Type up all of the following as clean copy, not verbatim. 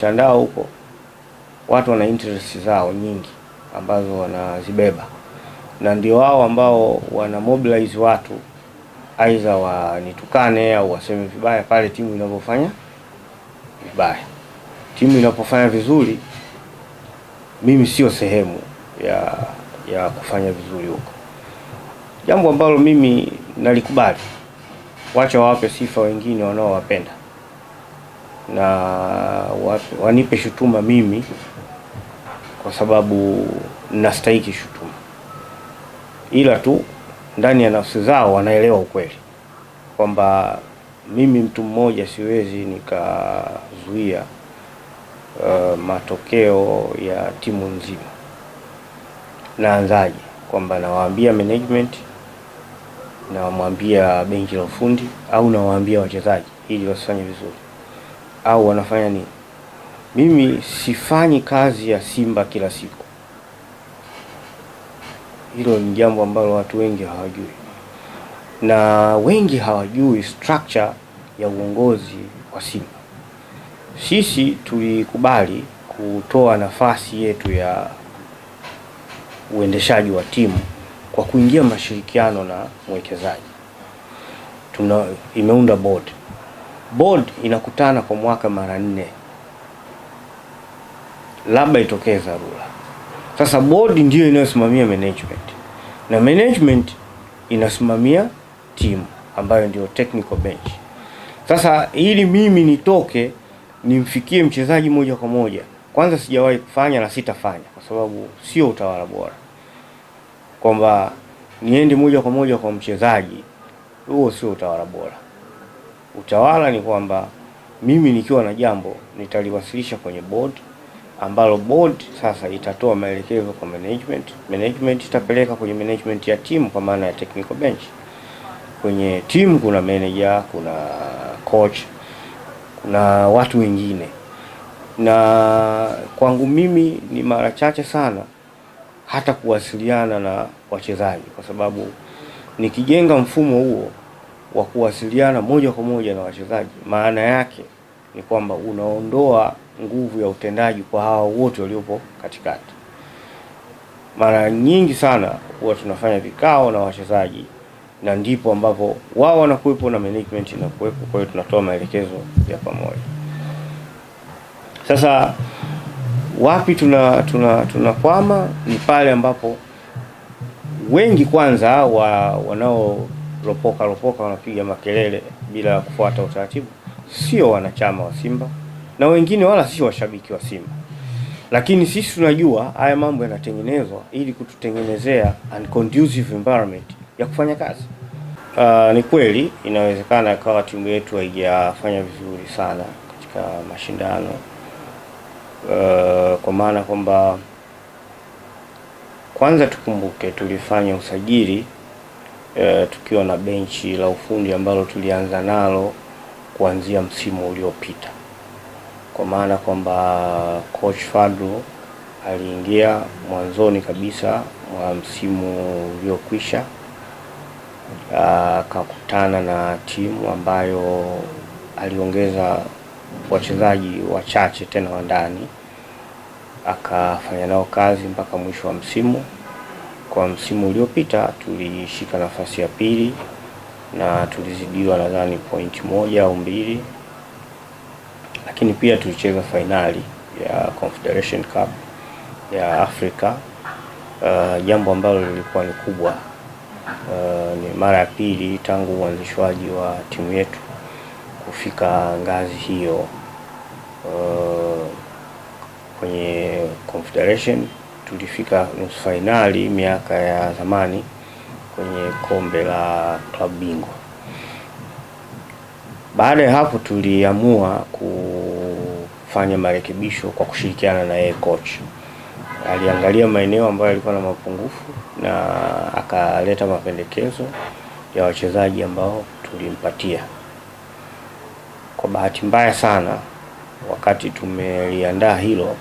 Mtandao huko watu wana interest zao nyingi ambazo wanazibeba, na ndio wao ambao wana mobilize watu aidha wanitukane au waseme vibaya pale timu inapofanya vibaya. Timu inapofanya vizuri, mimi sio sehemu ya kufanya vizuri huko, jambo ambalo mimi nalikubali. Wacha wawape sifa wengine wanaowapenda na wanipe shutuma mimi, kwa sababu nastahili shutuma, ila tu ndani ya nafsi zao wanaelewa ukweli kwamba mimi mtu mmoja siwezi nikazuia matokeo ya timu nzima. Naanzaje? Kwamba nawaambia management, nawamwambia benchi la ufundi, au nawaambia wachezaji ili wasifanye vizuri, au wanafanya nini? Mimi sifanyi kazi ya Simba kila siku. Hilo ni jambo ambalo watu wengi hawajui, na wengi hawajui structure ya uongozi wa Simba. Sisi tulikubali kutoa nafasi yetu ya uendeshaji wa timu kwa kuingia mashirikiano na mwekezaji. Imeunda board. Board inakutana kwa mwaka mara 4, labda itokee dharura. Sasa board ndiyo inayosimamia management, na management inasimamia timu ambayo ndio technical bench. Sasa ili mimi nitoke nimfikie mchezaji moja kwa moja, kwanza sijawahi kufanya na sitafanya, kwa sababu sio utawala bora kwamba niende moja kwa moja kwa mchezaji. Huo sio utawala bora. Utawala ni kwamba mimi nikiwa na jambo nitaliwasilisha kwenye board, ambalo board sasa itatoa maelekezo kwa management, management itapeleka kwenye management ya timu, kwa maana ya technical bench. Kwenye timu kuna manager, kuna coach, kuna watu wengine. Na kwangu mimi ni mara chache sana hata kuwasiliana na wachezaji, kwa sababu nikijenga mfumo huo wa kuwasiliana moja kwa moja na wachezaji, maana yake ni kwamba unaondoa nguvu ya utendaji kwa hawa wote waliopo katikati. Mara nyingi sana huwa tunafanya vikao na wachezaji, na ndipo ambapo wao wanakuwepo na management inakuwepo, kwa hiyo tunatoa maelekezo ya pamoja. Sasa wapi tunakwama ni pale ambapo wengi kwanza wanao ropoka wanapiga makelele bila kufuata utaratibu, sio wanachama wa Simba na wengine wala sio washabiki wa Simba. Lakini sisi tunajua haya mambo yanatengenezwa ili kututengenezea unconducive environment ya kufanya kazi. Ni kweli inawezekana ikawa timu yetu haijafanya vizuri sana katika mashindano, kwa maana kwamba kwanza tukumbuke tulifanya usajili tukiwa na benchi la ufundi ambalo tulianza nalo kuanzia msimu uliopita, kwa maana kwamba coach Fadlu aliingia mwanzoni kabisa mwa msimu uliokwisha, akakutana na timu ambayo aliongeza wachezaji wachache tena wa ndani, akafanya nao kazi mpaka mwisho wa msimu. Kwa msimu uliopita tulishika nafasi ya pili na tulizidiwa nadhani point 1 au 2, lakini pia tulicheza finali ya Confederation Cup ya Afrika, jambo ambalo lilikuwa ni kubwa. Ni mara ya pili tangu uanzishwaji wa timu yetu kufika ngazi hiyo. Kwenye Confederation tulifika nusu finali miaka ya zamani kwenye kombe la klabu bingwa. Baada ya hapo tuliamua kufanya marekebisho kwa kushirikiana na yeye coach. Aliangalia maeneo ambayo yalikuwa na mapungufu na akaleta mapendekezo ya wachezaji ambao tulimpatia. Kwa bahati mbaya sana, wakati tumeliandaa hilo,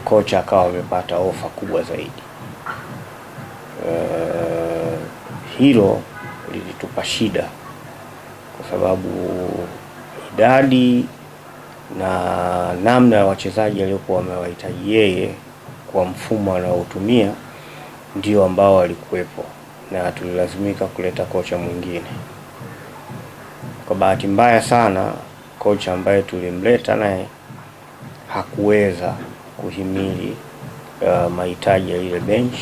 kocha akawa amepata ofa kubwa zaidi. Hilo lilitupa shida kwa sababu idadi na namna ya wachezaji aliyokuwa wamewahitaji yeye kwa mfumo anaotumia ndio ambao walikuwepo, na tulilazimika kuleta kocha mwingine. Kwa bahati mbaya sana, kocha ambaye tulimleta naye hakuweza kuhimili mahitaji ya ile bench.